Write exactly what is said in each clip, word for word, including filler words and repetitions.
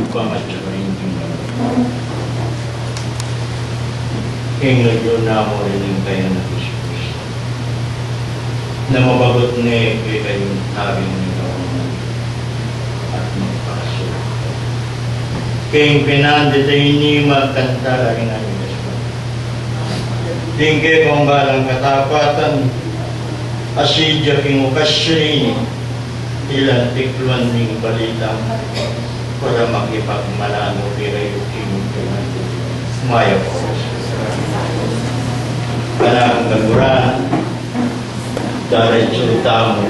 Pamatsya pa rin king lagyu na mu rin ing kayang na Jesus na mabagut ne kekayu ing tabi ning Ginu at magpakasu. King penandit a ini magkanta la ring Angel Pascual. Ding kekong balang katapatan, asidya king okasyun ini, ilan tikluan ning balitang para makipagmananu kekayu king penandit. Mayap a oras. Kanakung kaluguran, daretsu tamu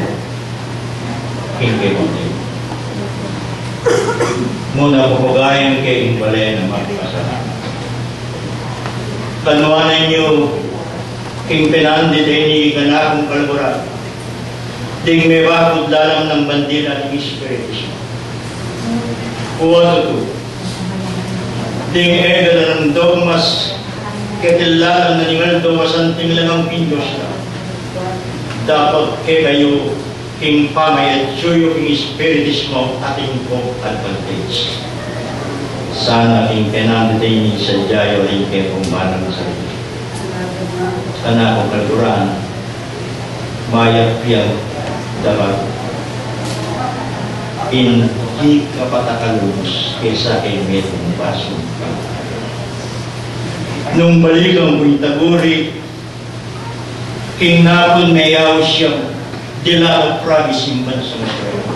king kekong. Muna ku pu gayang ke ing bale na magpasalamat. Kanuanan yu king penandit a ini, kanakung kaluguran, ding mebakud lalam nang bandila ning Espiritu Santo. Kuwa tutu, ding e gala nang dogmas, ketilalan na ning aldo a santing langang king Dios na. Dapot kekayu, king pamanyatsu yu king espiritismo at ing pop advantage. Sana king penandit a ini sadya yu ring kekong balang sarili. Kanakung kaluguran, mayap yang dapat ing di kapatakalunus kesa keng metung basung. Nung balikan ku ing taguri, king napun meyaus yang dilalang promise ing bansang Israel.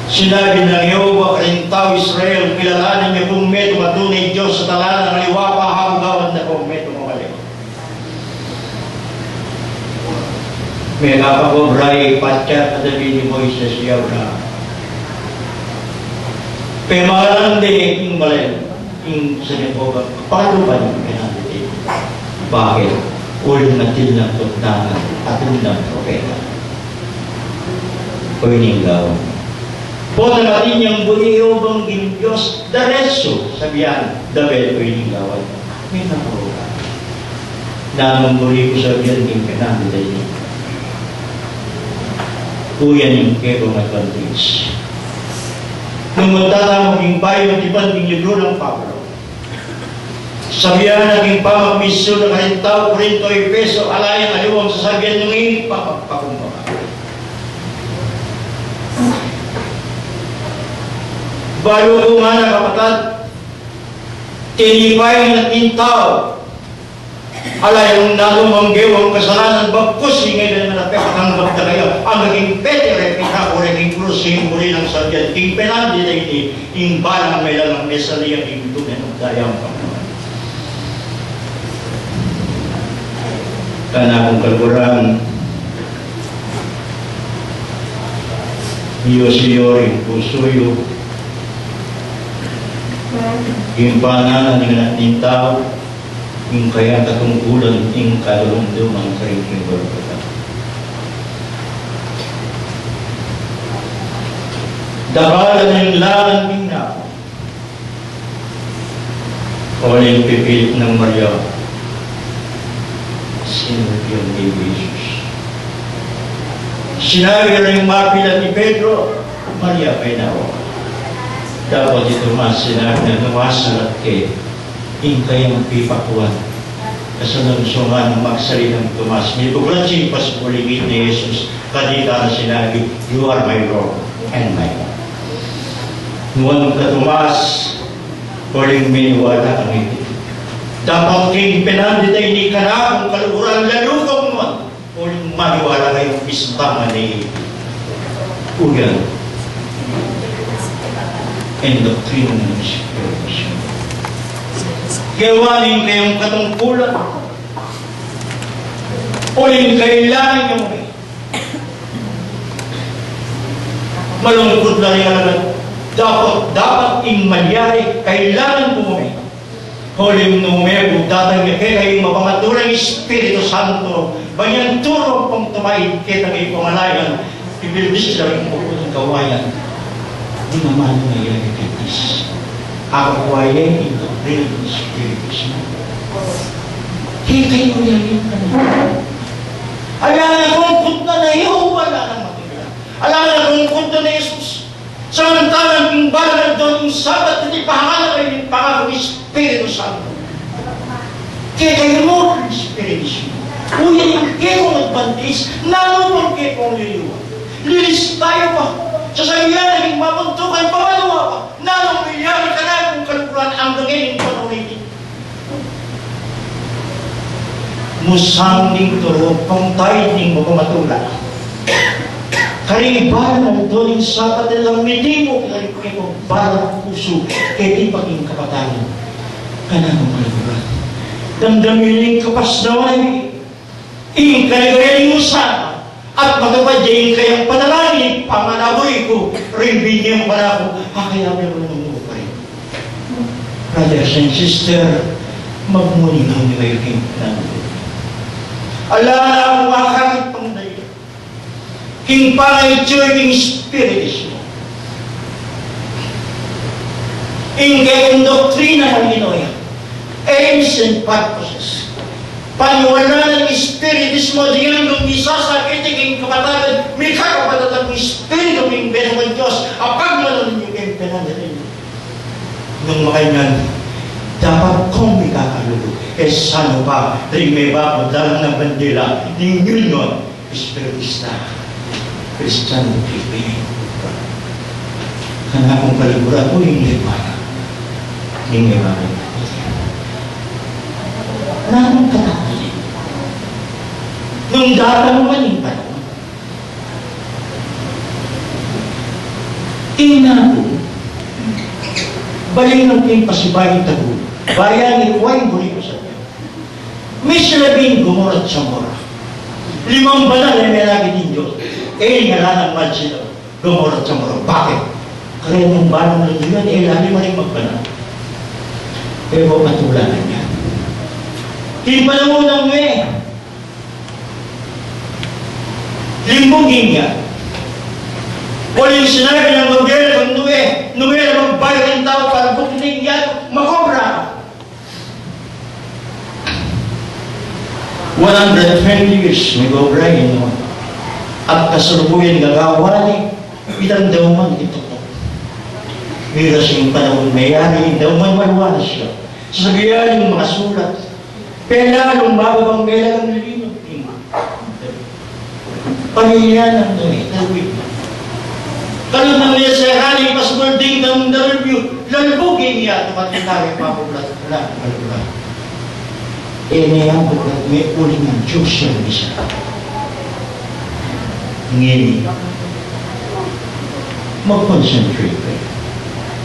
Sinabi nang Jehovah karing taung Israel, kilalanan ye pung metung a tune Dios at ala nang aliwa pa, habugawan da pung metung a mali. Mekapagobra i patya a David i Moises, yaun na. Pemalan de ing balen, ing sinagoga, palu pa ning penandit. Bakit? Uling atin lang pagdangan, atin lang propeta. Pwede ning gawan. Pota atin yang buni, o bang ing Dios, daretsu, sabian, David, pwede ning gawan. May nakuha. Nanung buri ku sabian king penandit a ini. Uyan ing kekong advantage. Nung munta tamu king bayu, dipan king libru nang Pablo. Sabian na king pamagmisyun na karing taung Corinto, Efeso, ala yang aliwang sasabian nung ing pamagpakumbaba. Balu ku ngana, kapatad, tinipay na ning tau. Ala yang nanu mang gewang kasalanan, bagkus ing e da na pepatanggap da kaya, angga king pete re pinaku re king krus, ing buri nang sabian, king penandit a ini, ing balang melalang mesali a king dumen dayang Panginoon. Kanakung kaluguran, yu, Señor, ing pusu yu, ing panana ning anak ning tau, ing kayang katungkulan, ing kadumduman karing king Golgota. Dakal na ing lalan ning napu. Uling pipilit nang Maria, sinabi ning Jesus. Sinabi ring mapilan i Pedro, Maria, painawa. Dapot i Tomas sinabi na, nuasal ke ing kayang pipakuan. Kasalusuan nang magsalitang Tomas, mibuklat sing pasbulingit ni Jesus, kanita na sinabi, "You are my Lord and my God." Nuan ka Tomas, uling maniwala kang iti. Dapot king penandit a ini, kanakung kaluguran, lalu kang nuan. Uling maniwala kayung misamban ne. Uyan ing doktrina ning Espiritu Santo. Kewan ing kayung katungkulan. Uling kailangan yu mu. Malungkut la ring alagad. Dapot, dapot ing malyari, kailangan mu. Uling nung mebut datang ya kekayu ing mapamaturang Espiritu Santo, ban yang turu pang tumaid keta king pamalayan, pipil disla ring pupun kawayan. Di mamanu na ya ni Titis. Aku kuwaye ing doktrina ning Espiritu Santo. Kekayu ya ing kanita. Ala na kung kutna na yu, ala na matula. Ala na kung kutna na Jesus. Samantalang king balang aldo ning Sabat, iti pahanganak na ning pangakung Espiritu Santo. Kekaymu ing Espiritu Santo. Uling kekong advantage, nanu pang kekong liliwa. Lilista yu pa. Sasabian na ning mapuntukan, pamanuan pa. Nanu mangyayari kanakung kaluguran anggang ing panaun a iti? Musan ning turu, pangtaid ning makamatula. Karing balang aldo ning Sabat, lalamitan mu karing kekong balang pusu, keti pa king kapatayan. Kanakung kaluguran. Damdamin ing kapas na wari. Ing kaligayan ning usana, at matupad ya ing kayang panalangin, panganaburi ku, ring binie mu kanaku, akayap ya mu nung mu pa rin. Brothers and sister, magmuni-muni kayu king panalangin. Ala na akung akakit pang daya. King pangaitu king Espiritismo. Ing kekong doktrina, malinaw ya. Aims and purposes. Paniwalan ning Espiritismo, dinan nung misasakit king kapatagan, mikakapatad ing Espiritu ning Bending Dios, apag manunun yu king penandalian yu. Nung makanyan, dapat kung mikakalugu, e sana pa, ring mebabo dalan a bandila ning Union Espiritista, Kristiano Pilipino. Kanakung kaluguran, uling liwanag ning Ebanghelyo. Nanung katangalan? Nung datang man ing panaun. Tingnan ku, balinan ku ing pasibayu tamu. Bayan ni Juan Bonifacio. Misalabing Gomora at Zamora. Limang banal a melakit ning Dios. E, ngalanan man sila Gomora at Zamora. Bakit? Kareng balang aldo yan, e, lagi maring magbanal. Pero patulanan niya. King panaun nang Noe, limbug ing yatu. Uling sinabi nang Gabriel kang Noe, Noe, magbayu ring tau, palbug ing yatu, makobra ka. One hundred twenty years, mikobra ing Noe. At kasalukuyan gagawan ne, itang dauman itutup. Miras ing panaun meyari, dauman maluwalas ya. Sasabian ning makasulat, pela nung mababang mela nung lilino. Pamilya nang Noe, David. Kalu nang Yesehani, pasbul ding nang David, lalbugin ya, tumat kita rin papulat, wala, wala, wala. E, ne, ang pulat, me uling Diyos yang bisa. Ngeni, mag-concentrate kayu.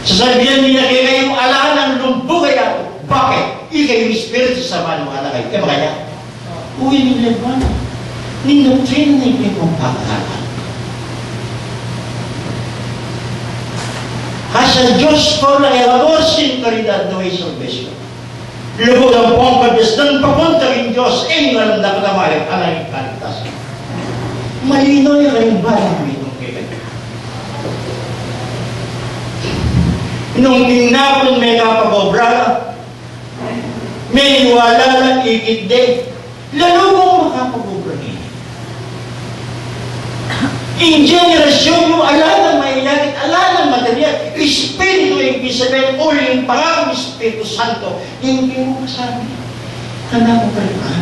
Sasabian ne na kekayu, ala nang lumbug a yatu. Bakit? Ikayu, Espiritu Santo, maniwala kayu. E, makaya. Uling liwanag ning doktrina ning pepagkakaitan. Hasta Dios por la el amor sin caridad no hay salvación. Lugud ampong kabiasnan papunta king Dios, e ngan dapat a mari, ala ing kaligtasan. Malinaw ya karing balang mitungke kaya. Nung ning napun mekapag-obra la, meniwala la, ikit de, lalu kung makapag-obra ngeni. Ing jenerasyon yu, ala nang mailakit, ala nang material, espiritu, ibig sabihin, uling pangakung Espiritu Santo, ing kekayu masabi. Kanaku kayu, ha?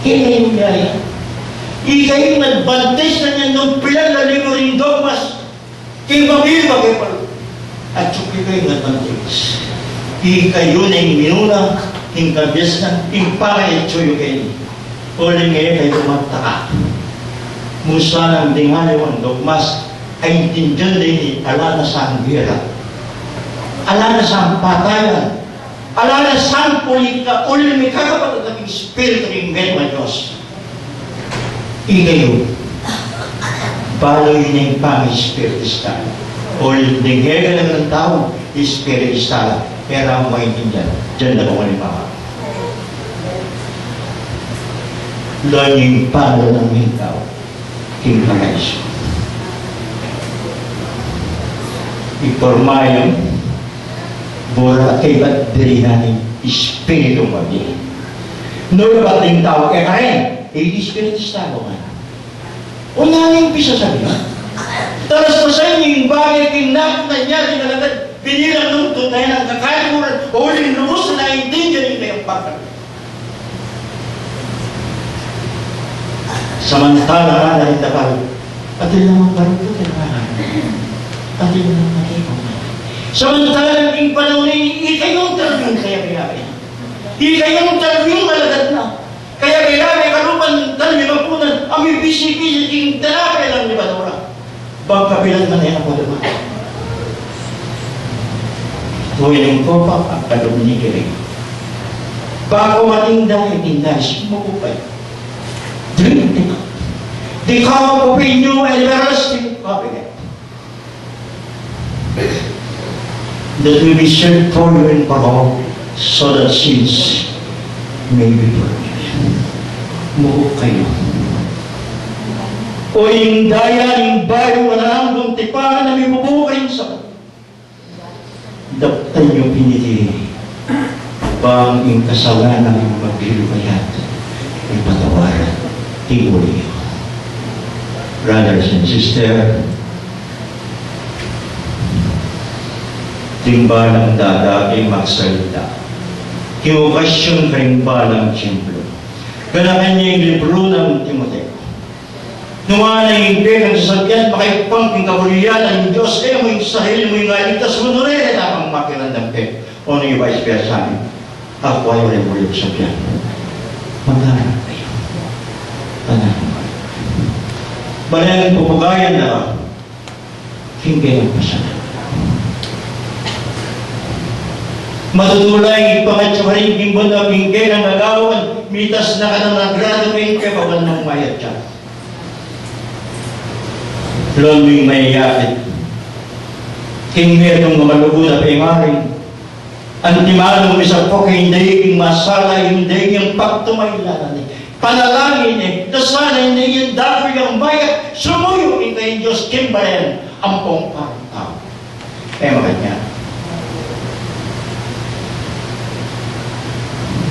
Kekayu ya, ya. Ikayu, nag-advantage na niyan nung pilan la libro ring dogmas. King pamilya, king pal-, at saka ikayu, nag-advantage. Ikayu na ing minuna, ing kabiasnan, ing pangaitu yu keni. Uling e kayu magtaka. Mu sanang ding aliwang dogmas, aintindian de ini, ala na sang gera. Ala na sang patayan. Ala na sang pulitika, uling mikakapatad ing Espiritu ning Dios. Ikayu, balu yu ing pang-espiritista. Uling deng kekayang tau, espiritista la, pero amu maintindian, dinan da kung aliwa. Lalu ing pangalanan ning tau king Kalaisyo. Iporma yang bora kaybat dirinan ning Espiritu mabie. Nung labat ing tau, e karen, e, espiritista la ngan. Una ning pisasabian. Talaspasan ing bage king nanu nanyari na lagad, binilang nung tunay nang kakalikuran, o uling lubus na naintindihan ing kayang pagkat. Samantala na rin dapat, pati naman pa rin po, kailangan. Pati naman pa rin po. Samantala ing panahon na ini, ikayung talbing kaya kaya. Ikayung talbing malagad na. Kaya kailangan kalupa nang talbing mapunan, ang may bisi-bisi, king talabay lang ni Badura. Bang kapilan man e na pala man. Tuwing ko pa, ang kadum ni Kiring. Bago mating dahil, tindahan si Mukupay. Drink the cup. The cup of a new and everlasting covenant. That will be shared for you and for all, so that sins may be forgiven. Muko kayu. O ing daya ning bayu a nanu nung tipangan a mibubu kayung saba. Daptan yu pin iti, bang ing kasalanan yu magbilu kayat, ipatawaran, tinguli yu. Brothers and sisters, ding balang dada king magsalita. King okasyon karing balang templo. Ganakan ya ing libru nang Timoteo. Nung ana ing kekang sasabian, makaipang king kabulian ning Dios, e mu ing sarili mu ing aligtas, nune reta pang makiramdam ke. O nung vice versa, aku ay uli mu ing sabian. Mangarap kayu. Mangarap kayu. Bale ing pupugayan na king kekang pasalamat. Matutula ing pangatsa karin king banua king kekang gagawan, mitas na ka nang nagrado king pepawan nang mayat ka. Lon ing mayayapit king metung a malugud a pengaring, antimanung misapuk ing daig ning masala, ing daig ning pagtumaylanan. Panalangin ne, dasal ne, ing dakul yang mayap, sumuyu ing kayang Dios king balen ampong parang tau. E makanyan.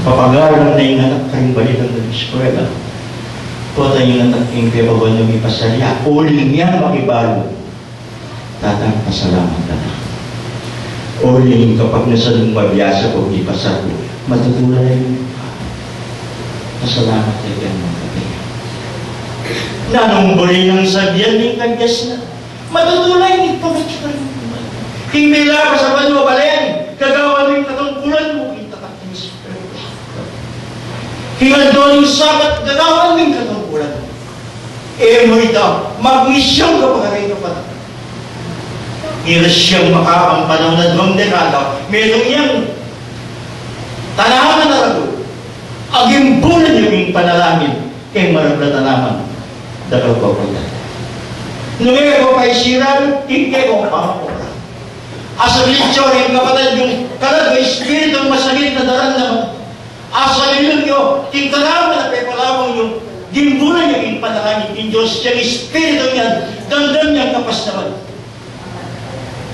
Papagalan ne ing anak karing balikan da king eskwela. Pota ing anak king pepawan nung ipasal ya, uling yan makibalu. Tata, pasalamat ka na. Uling kapag nasanung mabiasa ku, ipasal ku, matutula yu. Pasalamat ka king mga kapatid. Nanung buri nang sabian ning kabias na. Matutula yu, ipasal ku. King bila ka sa banua balen, gagawan mu ing katungkulan mu, king tatak ning Espiritu Santo. King aldo ning Sabat, gagawan mu ing katungkulan mu. E mu ita, magmisyun ka pa karing kapatad. Ira siyang makakampanahun na duang dekada, metung yang tanaman a ragul. Agimbulan yu ing panalangin, king maragul a tanaman, dakal ku pa ita. Nung e ku pa isiran, ing kekong pamukura. Asaglit yu ring kapatad yung kalag a espiritung masakit na daramdaman. Asalilun yu king tanaman a pepalawang yu, gimbulan yu ing panalangin king Dios, yang Espiritu niyan, damdaman yang kapasnawan.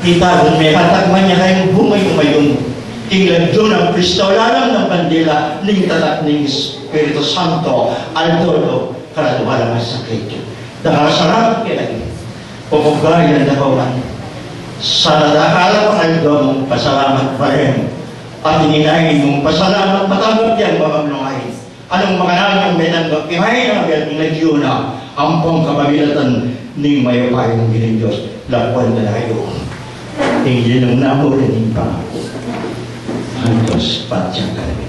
Ita, nung mekatagman ya kayung bunga yu mayun, ing lagyu nang Kristo, lalam nang bandila ning tatak ning Espiritu Santo, aldo-aldo, kaladua lang a sakit yu. Dakal a salamat keka. Pupugayan da ku man. Sana dakal a pangaldo mung pasalamat pa rin. At ing inain mung pasalamat, matanggap yang makamlungain. Anung makananu yang metanggap, ing ain a biat ning lagyu na, ampong kapamilatan ning mayupayang Ginung Dios, lakuan da na kayu. Ing ninung namu rin ing pangaku. Antos patyang kami.